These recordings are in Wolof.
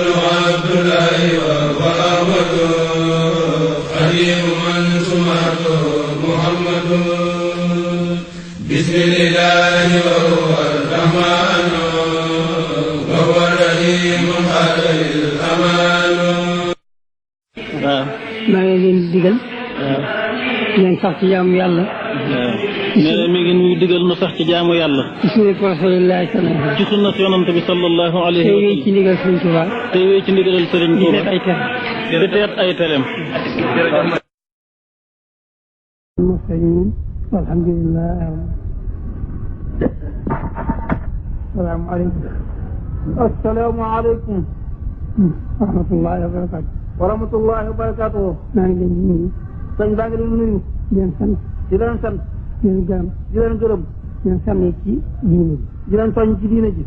عبد الله وأحمد خليل من سمعته محمد بسم الله وهو الرحمن وهو الرحيم عليه الأمان. waaw. maa ngi leen di digal. waaw. ngeen sax ci jaamu yàlla. waaw. nee na mi ngi nuyu digal nu sax ci jaamu yàlla. ci sunnat Rasulullah sallallahu alayhi wa sallam. ci sunnat yonante bi sallallahu alayhi wa sallam. tey wéy ci ndigal Sëriñ Tuuba. tey wéy ci ndigalal Sëriñ di Tuuba. teet ay tere. di teet ay tereem. mursalin walhamdulillah. salaamaaleykum. asalaamaaleykum wa rahmatullahi wa barakatu. wa rahmatullahi wa barakaatuhu. maa ngi leen di nuyu. sëñ baa ngi leen nuyu di leen sant. di leen sant di leen gërëm. di leen gërëm di leen sànni ci diine ji. di leen soññ ci diine ji.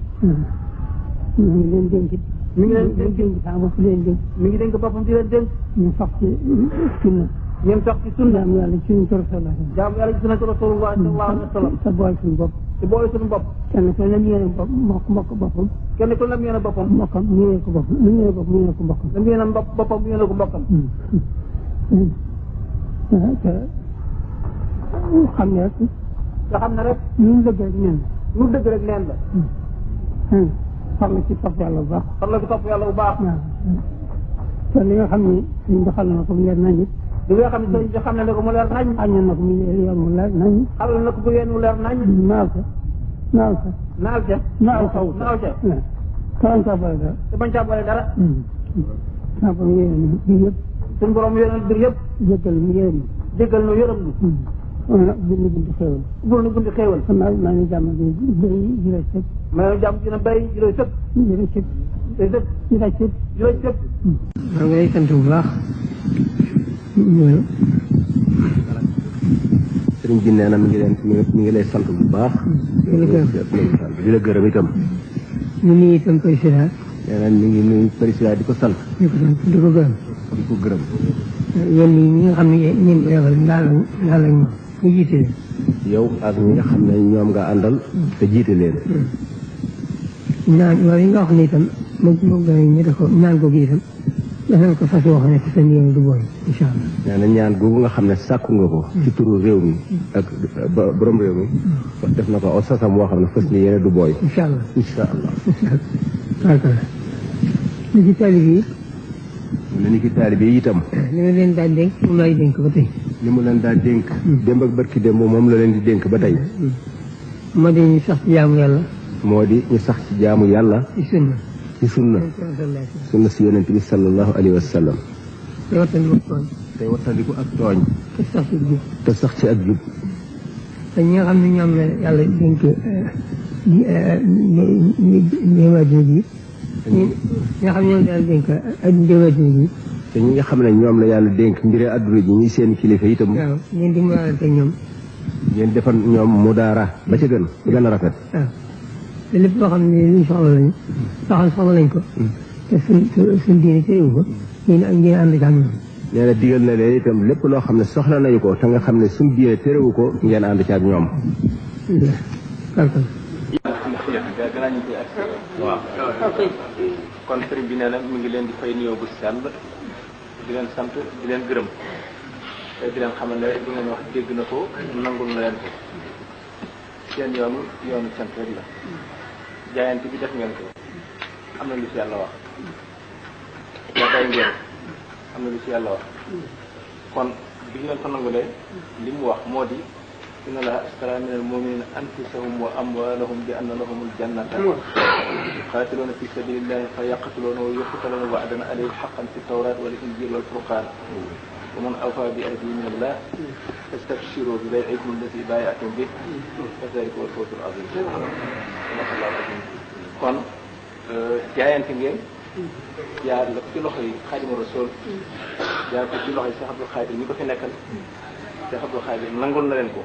ñu ngi leen dénk. mi ngi leen dénk saa bopp leen dénk. mi ngi dénk boppam di leen dénk ñu sax ci sunna. ngeen sax ci sunna jaamu yàlla ci suñu kër Rasulullah. jaamu yàlla ci sunnatu rasulullah sallallahu alayhi wa sallam te boole suñu bopp. te boole suñu bopp kenn ku ne yéene mbokk boppam. kenn ku lam yéene boppam mbokkam mu yéene ko boppam mu yéene ko mbokkam. lam yéene boppam mu yéene ko mbokkam te xam ne rek. nga xam ne rek lu dëgg rek neen la. lu dëgg rek neen la farlu ci topp yàlla bu baax. farlu ci topp yàlla bu baax. waaw te li nga xam ne suñ doxal na ko mu leer nañ it. li nga xam ne sëñ bi xam ne ko mu leer nañ xañal na ko mu leer nañ. xalal na ko bu yéen mu leer nañ naaw ca naaw ca naaw ca naaw ca naaw ca te bañ caa boole dara. te bañ caa boole dara naa ko yéene bi yëpp suñu borom yéenal bir yëpp jéggal mu yéene mi. jéggal nu yërëm nu bind bunti xéewal. bul nu bunti xéewal maa ngi jàmm bi béy juré sëpp mais jàmm dina béy juróoy sëpp juré sëpp juróoy sëpp juré sëpp. juróoy sëpp maa ngi lay sant bu baax. sëriñ bi nee na mi ngi lay sant bu baax. di la gërëm itam. ñu nuyu itam président. nee na mi ngi nuyu président di ko sant. di ko sant di ko gërëm. di ko gërëm. yéen ñi nga xam ne ñeen ko yabal ndaal ak ñoom ñu jiite leen. yow ak ñi nga xam ne ñoom nga àndal. te jiite leen. ñaan yooyu nga wax ne itam moom gën a ñu def ko ñaan googu itam defal ko fas yoo xam ne ci seen yéen du booy incha allah. nee na ñaan googu nga xam ne sàkku nga ko. ci turu réew mi ak borom réew mi. def na ko aw sasam woo xam ne fas ni yéene du booy. incha allah incha allah. waaw li ci taalib yi. mu ne ni ki taalibe yi itam. li ma leen daal dénk moom laay dénk ba tey. li mu leen daal dénk. démb ak barki démb moom la leen di dénk ba tey. moo di ñu sax ci jaamu yàlla. moo di ñu sax ci jaamu yàlla. ci sunna. ci sunna si yonent bi sallallahu alayhi wa sallam. te wattandiku tooñ. tey wattandiku ak tooñ. te sax ci jub. te sax ci ak jub. te ñi nga xam ne ñoom la yàlla dénk ndéema dina ji. ñi nga xam ne ñoom la yàlla dénk ndéema dina ji. te ñi nga xam ne ñoom la yàlla dénk mbiri àdduna ji ñi seen kilifa itam. waaw ngeen di muraalante ñoom. ngeen defal ñoom mudaara ba ca gën a rafet. waaw te lépp loo xam ne luñ soxla lañu. soxla lañ ko. te suñ diine terewu ko. ngeen ànd ci ak ñoom. nee na digal na leen itam lépp loo xam ne soxla nañu ko te nga xam ne suñ diine terewu ko ngeen ànd ci ak ñoom. waaw. kon sëriñ bi nee na mi ngi leen di fay nuyoo bu sell di leen sant di leen gërëm te di leen xamal ne li ngeen wax dégg na ko nangul na leen ko seen yoonu sant rek la jaayante bi def ngeen ko am na lu ci yàlla wax yaakaar ngeen am na lu ci yàlla wax kon bi ngeen ko nangulee li mu wax moo di inna allaha ashtara minal mu'minina anfusahum wa amwalahum bi anna lahumul jannata yuqatiluna fi sabilillahi fa yaqtuluna wa yuqtaluna wa'dan alayhi haqqan fi tawrat wal injil wal furqan wa man awfa bi ahdihi min allah fastabshiru bi bay'ikum allati bay'atum bihi wa dhalika huwal fawzul azim. kon jaayante ngeen jaar la ci loxo yi Xaadimu Rasuul jaar ko ci loxo yi Cheikh Abdou Khadir ñi ko fi nekkal Cheikh Abdou Khadir nangul na leen ko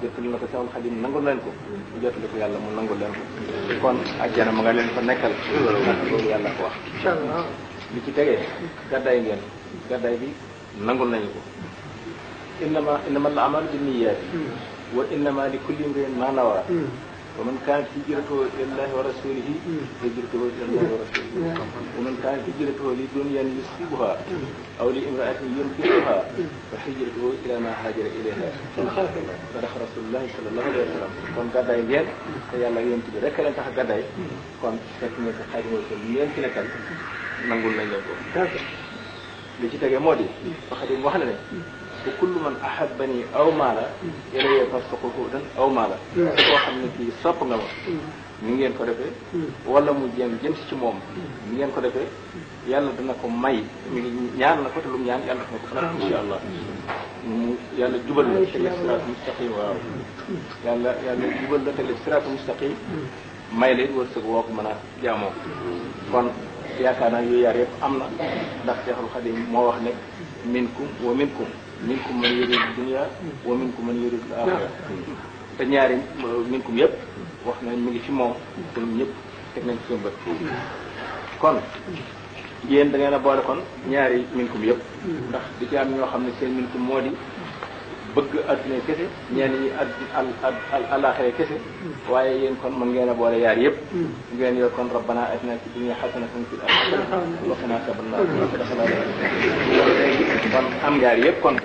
jottali na ko Cheikh Khadim nangul na leen ko mu jottali ko yàlla mu nangul leen ko kon àjjana ma nga leen ko nekkal ndax loolu yàlla ko wax li ci tegee gàddaay ngeen gàddaay bi nangul nañu ko innama al a'malu binniyaat wa innama li kulli imri'in ma nawaa ومن كانت هجرته إلى الله ورسوله هجرته إلى الله ورسوله ومن كانت هجرته لدنيا يصيبها أو لامرأة ينكحها فهجرته إلى ما هاجر إليها صدق رسول الله صلى الله عليه وسلم kon gàddaay ngeen te yàlla yonent bi rek leen tax a gàddaay kon fekk ngeen ci Xaadimu Rasuul ngeen ci nekkal nangul nañ leen ko li ci tege moo di Xaadim wax na ne bu kullu man ahabbani aw maala ilayya fasquhu aw maala koo xam ne kii sopp nga ma ni ngeen ko defee wala mu jëm si ci moom ni ngeen ko defee yàlla dana ko may mi ngi ñaan na ko te lu mu ñaan yàlla def na ko fanaan insha allah mu yàlla jubal la teg la siraatu mustaqim waaw yàlla jubal la teg la siraatu mustaqim may leen wërsëg woo ko mën a jaamoo kon yaakaar naa yooyu yaar yëpp am na ndax Seexul Xadim moo wax ne minkum wa minkum man yuridu dunya wa minkum man yuridu al-axira te ñaari minkum yëpp wax nañ mi ngi fi moom te ñëpp teg nañ ci seen bët kon yéen da ngeen a boole kon ñaari minkum yëpp ndax di ci am ñoo xam ne seen minkum moo di bëgg adduna kese ñenn ñi alaxira kese waaye yéen kon mën ngeen a boole yaar yëpp ngeen yor kon rabbana atina fi dunya hasanatan wa fil akhirati wa qina adhaban nar kon am yaar yëpp kon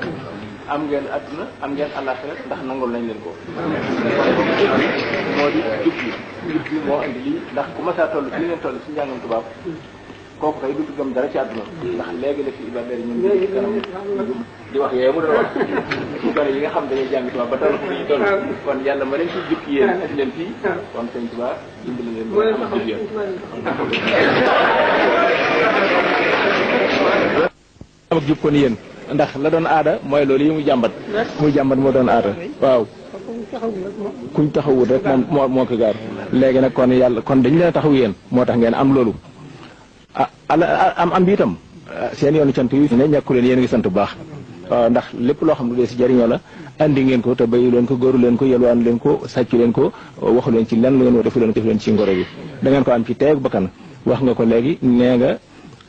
am ngeen adduna am ngeen alaxira ndax nangul nañ leen ko moo di jub bi moo andi lii ndax ku masaa toll fi ngeen toll ci njàngam tubaab kooku kay du gëm dara ci àdduna ndax léegi la fi ibadeer ñun ñu kanam di wax yooyu mu doon wax ci gone yi nga xam dañuy jàng tubaab ba toll fu ñu toll kon yàlla ma leen ci jukki yéen andi leen fii kon sëñ Tuubaa dimbali leen ñu am jub yéen am ak jub kon yéen ndax la doon aada mooy loolu yi muy jàmbat moo doon aada waaw kuñ taxawut rek moom moo ko gaar léegi nag kon yàlla kon dañ leen a taxaw yéen moo tax ngeen am loolu am bi itam seen yoonu cant yu ne ñàkku leen yéen ngi sant bu baax waaw ndax lépp loo xam ne dee si jëriñoo la andi ngeen ko te bayu leen ko góoru leen ko yelwaan leen ko sàccu leen ko waxu leen ci lenn lu ngeen war defu leen ci ngoro bi da ngeen ko am ci teeg bakkan wax nga ko léegi nee nga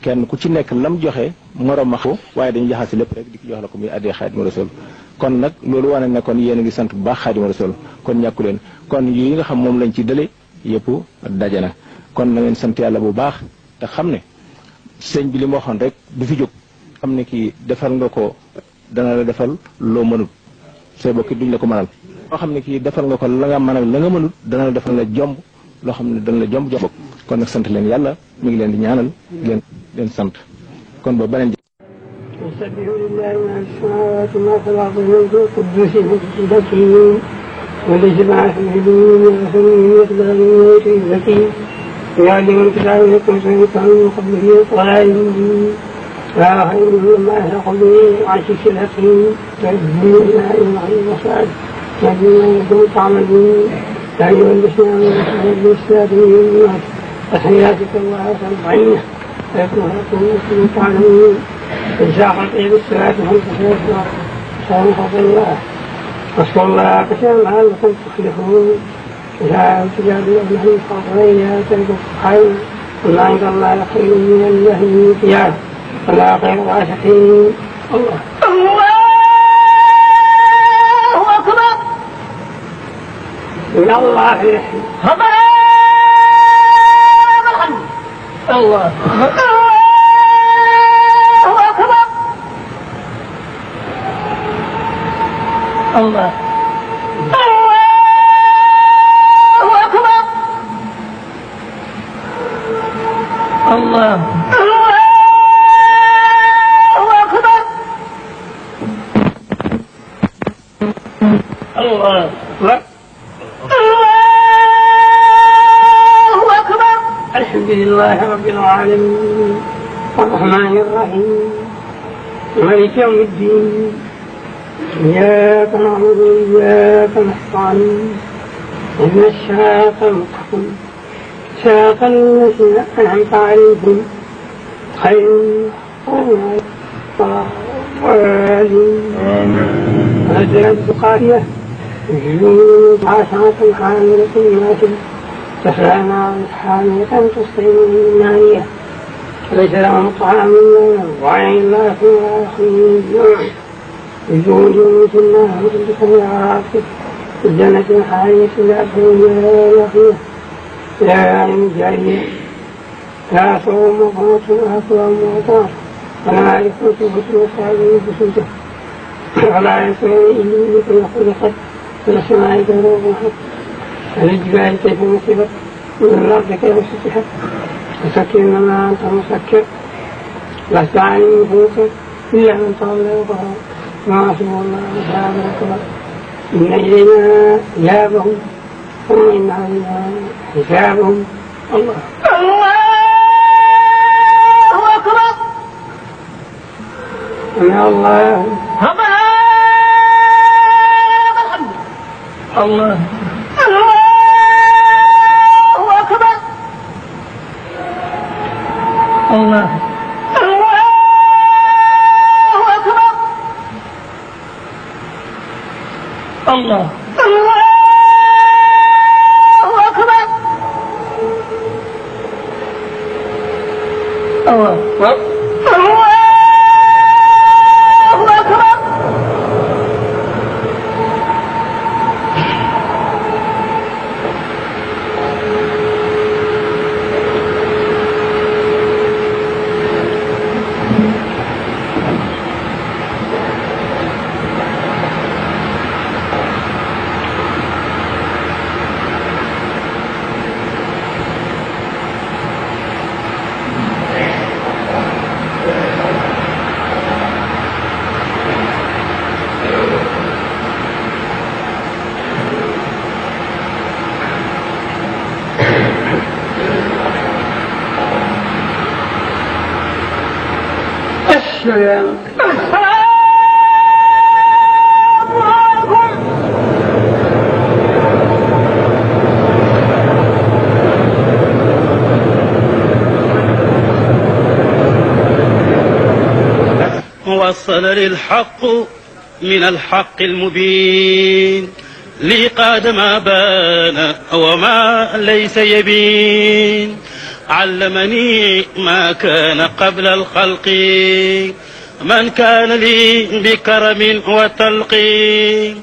kenn ku ci nekk lam joxe morom ma ko waaye dañu jaxase lépp rek di ko jox la ko muy addee Xaadimu Rasuul kon nag loolu wane ne kon yéen a ngi sant bu baax Xaadimu Rasuul kon ñàkku leen kon yi nga xam moom lañ ci dële yëpp daje na kon na ngeen sant yàlla bu baax te xam ne sëñ bi li ma waxoon rek du fi jóg xam ne kii defal nga ko dana la defal loo mënut say bokki duñ la ko mënal loo xam ne kii defal nga ko la nga mën ak la nga mënut dana la defal la jomb loo xam ne dana la jomb jomb kon nag sant leen yàlla mi ngi leen di ñaanal leen sant kon ba beneen يسبح لله ما في السماوات وما في الأرض الملك القدوس الحكيم والذي بعث الهدوء من رسوله يتبع الموت الزكي ويعلم الكتاب ويكون سيكون من قبله ولا يؤمن لا خير مما يسرق به وعشش الحكيم ويبدو إلى الوحي والصعد يبدو ما يكون تعملون لا يولسنا من الإسلام من الناس وحياتك الله تربعين ويكون لكم مسلم تعلمون إن شاء خلقه بالصلاة والسلام سلام فضل الله واذكروا الله كثيرا لعلكم تفلحون إذا تجاب الأهل الخاطرين تلقوا خير وما عند الله خير من النهي والقيام ولا خير الراشقين الله أكبر من الله يحيي الله الله أكبر الله أكبر الله أكبر أكبر الحمد لله رب العالمين الرحمن الرحيم مالك يوم الدين إياك نعبد وإياك نستعين اهدنا الصراط المستقيم صراط الذين أنعمت عليهم غير المغضوب عليهم نزلت بقارية جنود عشرة حاملة ماتت تسعى نارا حامية تسقي من نارية ليس لهم طعام وعين لا فيها خير بجود النار بكم العاصف الجنة حارية لا تنجى فيها لا عين جارية لا صوم مقوت ولا صوم وطار ولا يفوت بطل وصعب بسوته ولا يسوي إلا بكل خلقت ولا سماء دروب وحق الجبال كيف نصبت من الأرض كيف سطحت وسكر ما أنت مسكر لست عليم فوقك إلا من تولى وكفر ما حسب الله وسلام أكبر إن إلينا إيابهم ثم إن علينا حسابهم الله أكبر سمع الله الله أكبر الله الله أكبر الله أكبر السلام وصل للحق من الحق المبين لي قاد ما بان وما ليس يبين علمني ما كان قبل الخلق من كان لي بكرم وتلقي